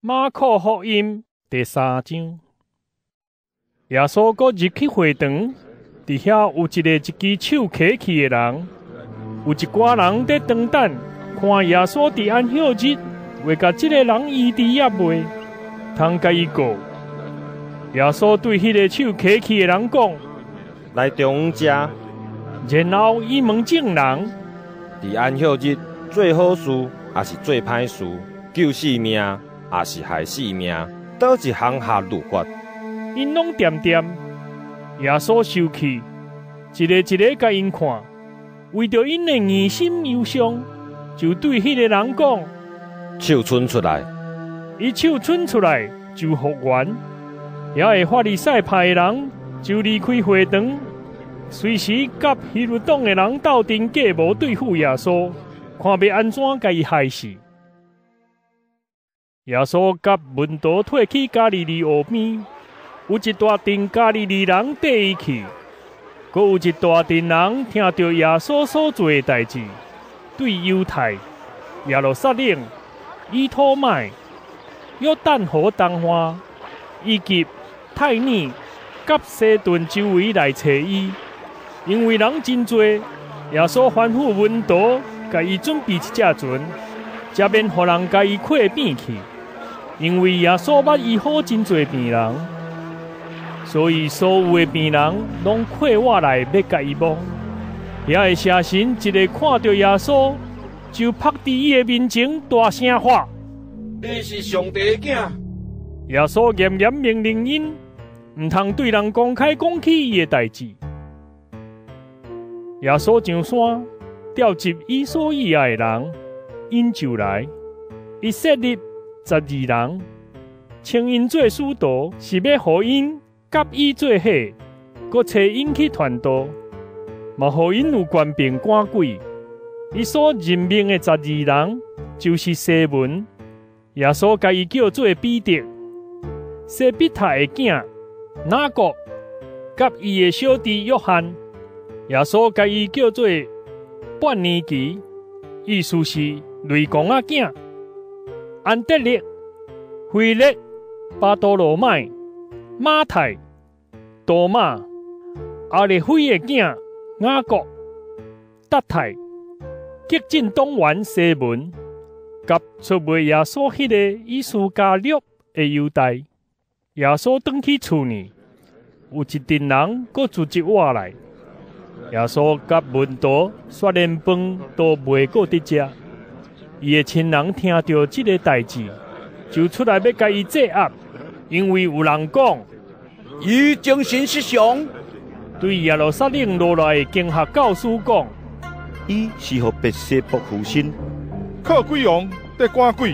馬可福音第三章，耶穌閣入去會堂，佇遐有一個一支手瘸去的人，有一寡人佇當等，看耶穌佇安息日會共這个人醫治抑未，通共伊告。耶穌對彼个手瘸去的人講：來中央遮。然後伊問眾人：佇安息日做好事，抑是做歹事？救性命，抑是害性命？佗一項合律法？𪜶攏恬恬。耶穌受氣，一个一个共𪜶看，為著𪜶的硬心憂傷，就對彼个人講：手伸出來。伊手伸出來就復原。遐个法利賽派的人就離開會堂，隨時佮希律黨的人鬥陣計謀對付耶穌，看欲按怎共伊害死。耶穌佮門徒退去加利利湖邊，有一大陣加利利人綴伊去，閣有一大陣人聽著耶穌所做的代誌，對猶太、耶路撒冷、以土買、約旦河東岸，以及泰爾佮西頓周圍來揣伊。因為人真濟，耶穌吩咐門徒共伊準備一隻船，才免予人共伊闊變去。因為耶穌捌醫好真濟病人，所以所有的病人攏闊倚來欲共伊摸。遐个邪神一下看著耶穌，就覆佇伊的面前大聲喊：你是上帝的囝！耶穌嚴嚴命令𪜶，毋通對人公開講起伊的代誌。耶穌上山，召集伊所喜愛的人，𪜶就來。伊設立12人，稱𪜶做使徒，是欲予𪜶佮伊做伙，閣差𪜶去傳道，嘛予𪜶有權柄趕鬼。伊所任命的十二人，就是西門，耶穌共伊叫做彼得，西庇太的囝雅各，佮伊的小弟約翰，耶穌共伊叫做半尼基，意思是雷公仔囝。安德烈、腓力、巴多羅買、馬太、多馬、亞利非的囝雅各、達太、激進黨員西門，佮出賣耶穌彼个伊斯加略的猶大。耶穌轉去厝呢，有一陣人閣聚集倚來。耶穌佮門徒煞連飯都袂顧得食。伊的親人聽著這个代誌，就出來欲共伊制壓，因為有人講：伊精神失常。對耶路撒冷落來的經學教師講：伊是予別西卜附身，靠鬼王佇趕鬼。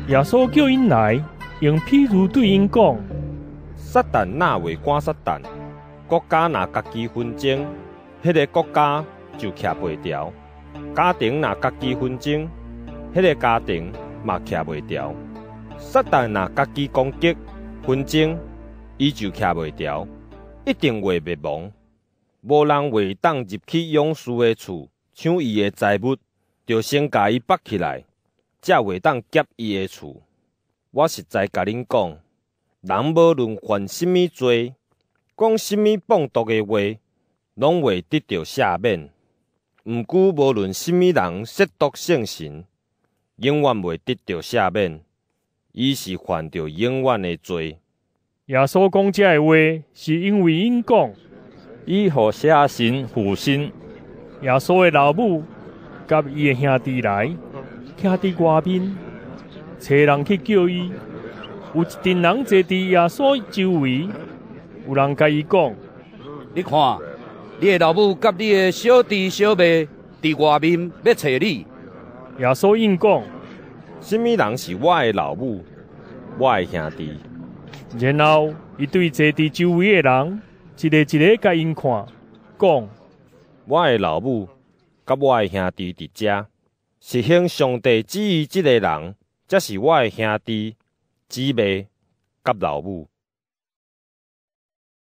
耶穌叫𪜶來，用譬喻對𪜶講：撒旦若會趕撒旦，國家若家己紛爭，彼个國家就徛袂牢；家庭若家己紛爭，彼个家庭嘛徛袂牢。撒旦若家己攻擊紛爭，伊就徛袂牢，一定會滅亡。無人會當入去勇士的厝搶伊的財物，著先共伊縛起來，才會當劫伊的厝。我實在共恁講，人無論犯啥物罪，講啥物放蕩的話，攏會得著赦免。毋過無論啥物人褻瀆聖神，永遠袂得著赦免，伊是犯著永遠的罪。耶穌講這个話，是因為𪜶講：伊予邪神附身。耶穌的老母佮伊的兄弟來，徛佇外面，差人去叫伊。有一陣人坐佇耶穌周圍，有人共伊講：你看，你的老母佮你的小弟小妹佇外面欲揣你。耶穌應講：啥物人是我的老母，我的兄弟？然後，伊對坐佇周圍的人，一个一个共𪜶看，講：我的老母佮我的兄弟佇遮，實行上帝旨意這个人，才是我的兄弟、姊妹佮老母。